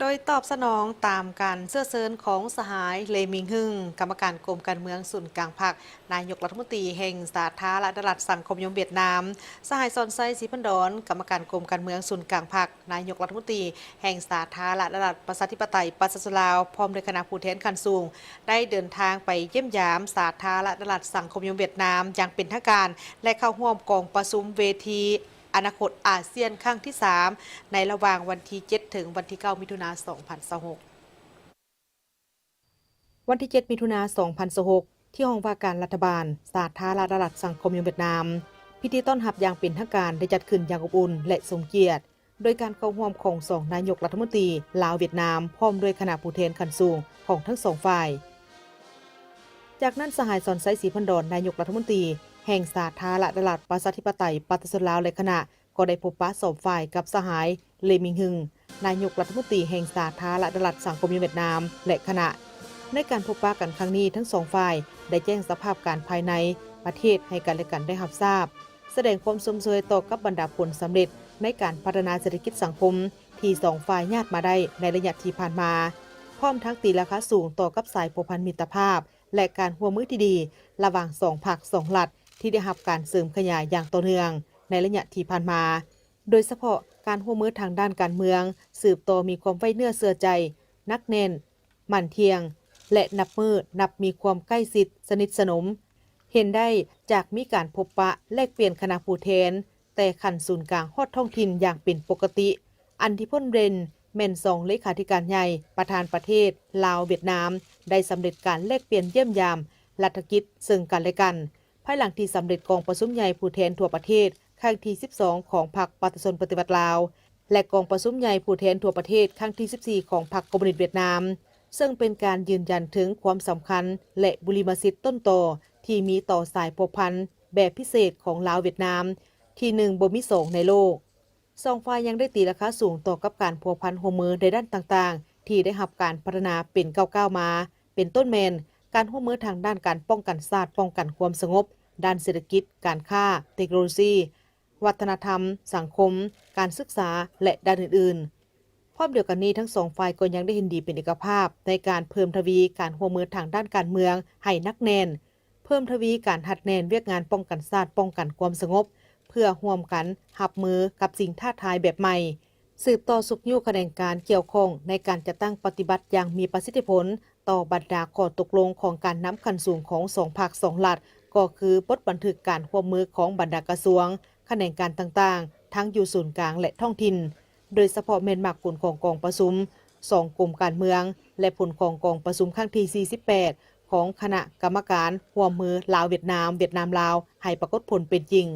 ໂດຍຕອບສະໜອງຕາມການເຊື້ອເຊີນຂອງສະຫາຍ ເລມິງ ຮຶງ ກຳມະການກົມການເມືອງສູນກາງພັກ, ນາຍົກລັດຖະມົນຕີແຫ່ງສາທາລະນະລັດສັງຄົມນິຍົມຫວຽດນາມ, ສະຫາຍ ສອນໄຊ ສີພັນດອນ ກຳມະການກົມການເມືອງສູນກາງພັກ, ນາຍົກລັດຖະມົນຕີແຫ່ງສາທາລະນະລັດປະຊາທິປະໄຕປະຊາຊົນລາວ ພ້ອມດ້ວຍຄະນະຜູ້ແທນຂັ້ນສູງ ໄດ້ເດີນທາງໄປຢ້ຽມຢາມສາທາລະນະລັດສັງຄົມນິຍົມຫວຽດນາມຢ່າງເປັນທາງການ ແລະ ເຂົ້າຮ່ວມກອງປະຊຸມເວທີ ອະນາຄົດອາຊຽນຄັ້ງທີສາມ ໃນລະຫວ່າງວັນທີເຈັດ ເຖິງວັນທີເກົ້າ ມິຖຸນາ ສອງພັນຊາວຫົກ. ວັນທີເຈັດ ມິຖຸນາ ສອງພັນຊາວຫົກ ທີ່ຫ້ອງວ່າການລັດຖະບານ ສາທາລະນະລັດສັງຄົມນິຍົມຫວຽດນາມ, ພິທີຕ້ອນຮັບຢ່າງເປັນທາງການໄດ້ຈັດຂຶ້ນຢ່າງອົບອຸ່ນ ແລະ ຊົງກຽດ ໂດຍການເຂົ້າຮ່ວມຂອງສອງນາຍົກລັດຖະມົນຕີລາວ-ຫວຽດນາມ ພ້ອມດ້ວຍຄະນະຜູ້ແທນຂັ້ນສູງຂອງທັງສອງຝ່າຍ. ຈາກນັ້ນ ສະຫາຍ ສອນໄຊ ສີພັນດອນ ນາຍົກລັດຖະມົນຕີແຫ່ງສາທາລະນະລັດປະຊາທິປະໄຕປະຊາຊົນລາວ ແລະ ຄະນະ ກໍໄດ້ພົບປະສອບຝ່າຍກັບສະຫາຍ ເລມິງ ຮຶງ ນາຍົກລັດຖະມົນຕີແຫ່ງສາທາລະນະລັດສັງຄົມນິຍົມຫວຽດນາມ ແລະ ຄະນະ. ໃນການພົບປະກັນຄັ້ງນີ້ ທັງສອງຝ່າຍໄດ້ແຈ້ງສະພາບການພາຍໃນປະເທດໃຫ້ກັນ ແລະ ກັນໄດ້ຮັບຊາບ, ສະແດງຄວາມຊົມເຊີຍຕໍ່ກັບບັນດາຜົນສຳເລັດໃນການພັດທະນາເສດຖະກິດສັງຄົມທີ່ສອງຝ່າຍຍາດມາໄດ້ໃນໄລຍະທີ່ຜ່ານມາ, ພ້ອມທັງຕີລາຄາສູງຕໍ່ກັບສາຍພົວພັນມິດຕະພາບ ແລະ ການຮ່ວມມືທີ່ດີລະຫວ່າງສອງພັກສອງລັດທີ່ໄດ້ຮັບການເສີມຂະຫຍາຍຢ່າງຕໍ່ເນື່ອງໃນໄລຍະທີ່ຜ່ານມາ, ໂດຍສະເພາະການຮ່ວມມືທາງດ້ານການເມືອງ ສືບຕໍ່ມີຄວາມໄວ້ເນື້ອເຊື່ອໃຈ, ໜັກແໜ້ນ, ໝັ້ນທ່ຽງ ແລະ ນັບມື້ນັບມີຄວາມໃກ້ຊິດສະໜິດສະໜົມ. ເຫັນໄດ້ຈາກມີການພົບປະແລກປ່ຽນຄະນະຜູ້ແທນ ແຕ່ຂັ້ນສູນກາງຮອດທ້ອງຖິ່ນຢ່າງເປັນປົກກະຕິ. ອັນທີ່ພົ້ນເດັ່ນແມ່ນສອງເລຂາທິການໃຫຍ່ ປະທານປະເທດລາວ-ຫວຽດນາມ ໄດ້ສຳເລັດການແລກປ່ຽນຢ້ຽມຢາມລັດຖະກິດເຊິ່ງກັນ ແລະ ກັນ, ພາຍຫຼັງທີ່ສຳເລັດກອງປະຊຸມໃຫຍ່ຜູ້ແທນທົ່ວປະເທດຄັ້ງທີສິບສອງຂອງພັກປະຊາຊົນປະຕິວັດລາວ ແລະ ກອງປະຊຸມໃຫຍ່ຜູ້ແທນທົ່ວປະເທດຄັ້ງທີສິບສີ່ຂອງພັກຄອມມູນິດຫວຽດນາມ, ເຊິ່ງເປັນການຢືນຢັນເຖິງຄວາມສຳຄັນ ແລະ ບຸລິມະສິດຕົ້ນຕໍທີ່ມີຕໍ່ສາຍພົວພັນແບບພິເສດຂອງລາວ-ຫວຽດນາມ ທີ່ໜຶ່ງບໍ່ມີສອງໃນໂລກ. ສອງຝ່າຍຍັງໄດ້ຕີລາຄາສູງຕໍ່ກັບການພົວພັນຮ່ວມມືໃນດ້ານຕ່າງໆ ທີ່ໄດ້ຮັບການພັດທະນາເປັນກ້າວໆມາ, ເປັນຕົ້ນແມ່ນການຮ່ວມມືທາງດ້ານການປ້ອງກັນຊາດ, ປ້ອງກັນຄວາມສະຫງົບ, ດ້ານເສດຖະກິດ, ການຄ້າ, ເຕັກໂນໂລຊີ, ວັດທະນະທຳ, ສັງຄົມ, ການສຶກສາ ແລະ ດ້ານອື່ນໆ. ພ້ອມດຽວກັນນີ້, ທັງສອງຝ່າຍກໍຍັງໄດ້ເຫັນດີເປັນເອກະພາບໃນການເພີ່ມທະວີການຮ່ວມມືທາງດ້ານການເມືອງໃຫ້ໜັກແໜ້ນ, ເພີ່ມທະວີການຮັດແໜ້ນວຽກງານປ້ອງກັນຊາດ, ປ້ອງກັນຄວາມສະຫງົບ, ເພື່ອຮ່ວມກັນຮັບມືກັບສິ່ງທ້າທາຍແບບໃໝ່, ສືບຕໍ່ຊຸກຍູ້ຂະແໜງການກ່ຽວຂ້ອງໃນການຈັດຕັ້ງປະຕິບັດຢ່າງມີປະສິດທິຜົນຕໍ່ບັນດາຂໍ້ຕົກລົງຂອງການນຳຂັ້ນສູງຂອງສອງພັກສອງລັດ, ກໍຄືບົດບັນທຶກການຮ່ວມມືຂອງບັນດາກະຊວງ, ຂະແໜງການຕ່າງໆ ທັງຢູ່ສູນກາງ ແລະ ທ້ອງຖິ່ນ, ໂດຍສະເພາະແມ່ນໝາກຜົນຂອງກອງປະຊຸມສອງກົມການເມືອງ ແລະ ຜົນຂອງກອງປະຊຸມຄັ້ງທີສີ່ສິບແປດ ຂອງຄະນະກຳມະການຮ່ວມມືລາວ-ຫວຽດນາມ, ຫວຽດນາມ-ລາວ ໃຫ້ປາກົດຜົນເປັນຈິງ.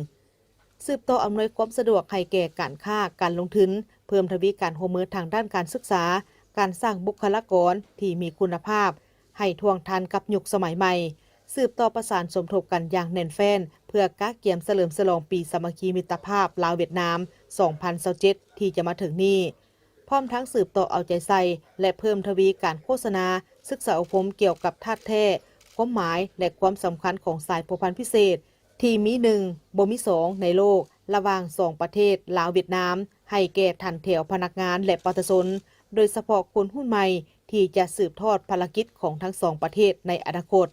ສືບຕໍ່ອຳນວຍຄວາມສະດວກໃຫ້ແກ່ການຄ້າ, ການລົງທຶນ, ເພີ່ມທະວີການຮ່ວມມືທາງດ້ານການສຶກສາ, ການສ້າງບຸກຄະລາກອນທີ່ມີຄຸນນະພາບໃຫ້ທ່ວງທັນກັບຍຸກສະໄໝໃໝ່, ສືບຕໍ່ປະສານສົມທົບກັນຢ່າງແໜ້ນແຟ້ນ ເພື່ອກະກຽມສະເຫຼີມສະຫຼອງປີສາມັກຄີມິດຕະພາບລາວ-ຫວຽດນາມ ສອງພັນຊາວເຈັດ ທີ່ຈະມາເຖິງນີ້. ພ້ອມທັງສືບຕໍ່ເອົາໃຈໃສ່ ແລະ ເພີ່ມທະວີການໂຄສະນາ, ສຶກສາອົບຮົມກ່ຽວກັບທາດແທ້, ຄວາມໝາຍ ແລະ ຄວາມສຳຄັນຂອງສາຍພົວພັນພິເສດທີ່ມີໜຶ່ງບໍ່ມີສອງໃນໂລກ ລະຫວ່າງສອງປະເທດລາວ-ຫວຽດນາມ ໃຫ້ແກ່ຖັນແຖວພະນັກງານ ແລະ ປະຊາຊົນ, ໂດຍສະເພາະຄົນຮຸ່ນໃໝ່ທີ່ຈະສືບທອດພາລະກິດຂອງທັງສອງປະເທດໃນອະນາຄົດ.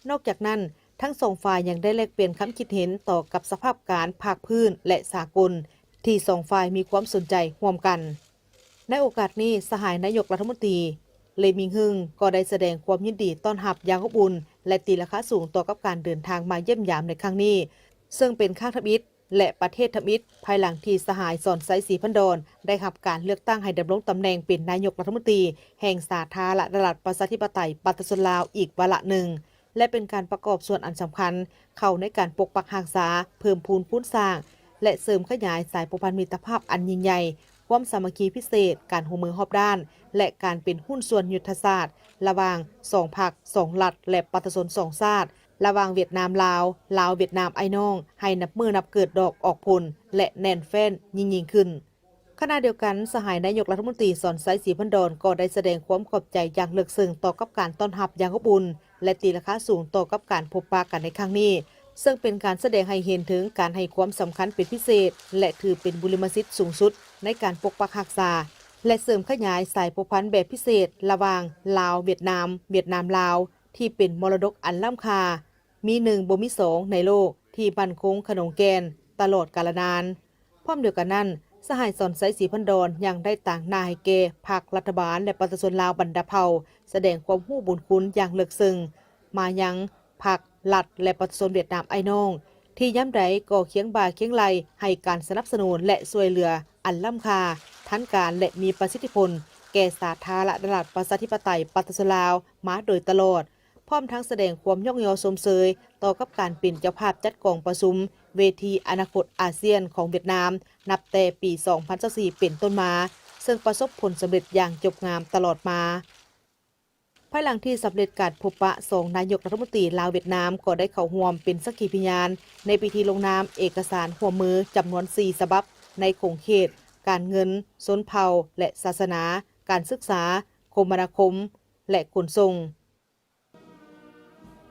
ນອກຈາກນັ້ນ, ທັງສອງຝ່າຍຍັງໄດ້ແລກປ່ຽນຄຳຄິດເຫັນຕໍ່ກັບສະພາບການພາກພື້ນ ແລະ ສາກົນ ທີ່ສອງຝ່າຍມີຄວາມສົນໃຈຮ່ວມກັນ. ໃນໂອກາດນີ້, ສະຫາຍນາຍົກລັດຖະມົນຕີ ເລມິງ ຮຶງ ກໍໄດ້ສະແດງຄວາມຍິນດີຕ້ອນຮັບຢ່າງອົບອຸ່ນ ແລະ ຕີລາຄາສູງຕໍ່ກັບການເດີນທາງມາຢ້ຽມຢາມໃນຄັ້ງນີ້, ເຊິ່ງເປັນຄັ້ງທຳອິດ ແລະ ປະເທດທຳອິດ ພາຍຫຼັງທີ່ສະຫາຍ ສອນໄຊ ສີພັນດອນ ໄດ້ຮັບການເລືອກຕັ້ງໃຫ້ດຳລົງຕຳແໜ່ງເປັນນາຍົກລັດຖະມົນຕີແຫ່ງສາທາລະນະລັດປະຊາທິປະໄຕປະຊາຊົນລາວອີກວາລະໜຶ່ງ. ແລະ ເປັນການປະກອບສ່ວນອັນສຳຄັນເຂົ້າໃນການປົກປັກຮັກສາ, ເພີ່ມພູນພູນສ້າງ ແລະ ເສີມຂະຫຍາຍສາຍພົວພັນມິດຕະພາບອັນຍິ່ງໃຫຍ່, ຄວາມສາມັກຄີພິເສດ, ການຮ່ວມມືຮອບດ້ານ ແລະ ການເປັນຫຸ້ນສ່ວນຍຸດທະສາດ ລະຫວ່າງສອງພັກ, ສອງລັດ ແລະ ປະຊາຊົນສອງຊາດ, ລະຫວ່າງຫວຽດນາມ-ລາວ, ລາວ-ຫວຽດນາມອ້າຍນ້ອງ ໃຫ້ນັບມື້ນັບເກີດດອກອອກຜົນ ແລະ ແໜ້ນແຟ້ນຍິ່ງໆຂຶ້ນ. ຂະນະດຽວກັນ, ສະຫາຍນາຍົກລັດຖະມົນຕີ ສອນໄຊ ສີພັນດອນ ກໍໄດ້ສະແດງຄວາມຂອບໃຈຢ່າງເລິກເຊິ່ງຕໍ່ກັບການຕ້ອນຮັບຢ່າງອົບອຸ່ນ ແລະ ຕີລາຄາສູງຕໍ່ກັບການພົບປະກັນໃນຄັ້ງນີ້, ເຊິ່ງເປັນການສະແດງໃຫ້ເຫັນເຖິງການໃຫ້ຄວາມສຳຄັນເປັນພິເສດ ແລະ ຖືເປັນບຸລິມະສິດສູງສຸດໃນການປົກປັກຮັກສາ ແລະ ເສີມຂະຫຍາຍສາຍພົວພັນແບບພິເສດລະຫວ່າງລາວ-ຫວຽດນາມ, ຫວຽດນາມ-ລາວ ທີ່ເປັນມໍລະດົກອັນລ້ຳຄ່າ ມີໜຶ່ງບໍ່ມີສອງໃນໂລກ ທີ່ໝັ້ນຄົງຂະໜົງແກ່ນຕະຫຼອດກາລະນານ. ພ້ອມດຽວກັນນັ້ນ, ສະຫາຍ ສອນໄຊ ສີພັນດອນ ຍັງໄດ້ຕາງໜ້າໃຫ້ແກ່ພັກ, ລັດຖະບານ ແລະ ປະຊາຊົນລາວບັນດາເຜົ່າ ສະແດງຄວາມຮູ້ບຸນຄຸນຢ່າງເລິກເຊິ່ງມາຍັງພັກ, ລັດ ແລະ ປະຊາຊົນຫວຽດນາມອ້າຍນ້ອງ ທີ່ຍາມໃດກໍຄຽງບ່າຄຽງໄຫຼ່ໃຫ້ການສະໜັບສະໜູນ ແລະ ຊ່ວຍເຫຼືອອັນລ້ຳຄ່າ, ທັນການ ແລະ ມີປະສິດທິຜົນແກ່ສາທາລະນະລັດ ປະຊາທິປະໄຕ ປະຊາຊົນລາວມາໂດຍຕະຫຼອດ. ພ້ອມທັງສະແດງຄວາມຍ້ອງຍໍຊົມເຊີຍຕໍ່ກັບການເປັນເຈົ້າພາບຈັດກອງປະຊຸມເວທີອະນາຄົດອາຊຽນຂອງຫວຽດນາມ ນັບແຕ່ປີສອງພັນຊາວສີ່ເປັນຕົ້ນມາ, ເຊິ່ງປະສົບຜົນສຳເລັດຢ່າງຈົບງາມຕະຫຼອດມາ. ພາຍຫຼັງທີ່ສຳເລັດການພົບປະ, ສອງນາຍົກລັດຖະມົນຕີລາວ-ຫວຽດນາມ ກໍໄດ້ເຂົ້າຮ່ວມເປັນສັກຂີພະຍານໃນພິທີລົງນາມເອກະສານຮ່ວມມືຈຳນວນສີ່ສະບັບ ໃນຂົງເຂດການເງິນ, ຊົນເຜົ່າ ແລະ ສາສະໜາ, ການສຶກສາ, ຄົມມະນາຄົມ ແລະ ຂົນສົ່ງ.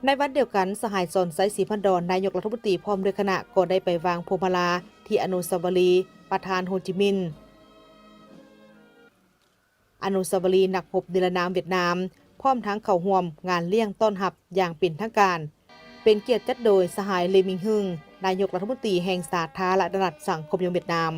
ໃນວັນດຽວກັນ, ສະຫາຍ ສອນໄຊ ສີພັນດອນ ນາຍົກລັດຖະມົນຕີ ພ້ອມດ້ວຍຄະນະ ກໍໄດ້ໄປວາງພວງມາລາທີ່ອະນຸສາວະລີປະທານໂຮຈິມິນ, ອະນຸສາວະລີນັກຮົບນິລະນາມຫວຽດນາມ, ພ້ອມທັງເຂົ້າຮ່ວມງານລ້ຽງຕ້ອນຮັບຢ່າງເປັນທາງການ, ເປັນກຽດຈັດໂດຍສະຫາຍ ເລ ມິງຮຶງ ນາຍົກລັດຖະມົນຕີແຫ່ງສາທາລະນະລັດສັງຄົມນິຍົມຫວຽດນາມ.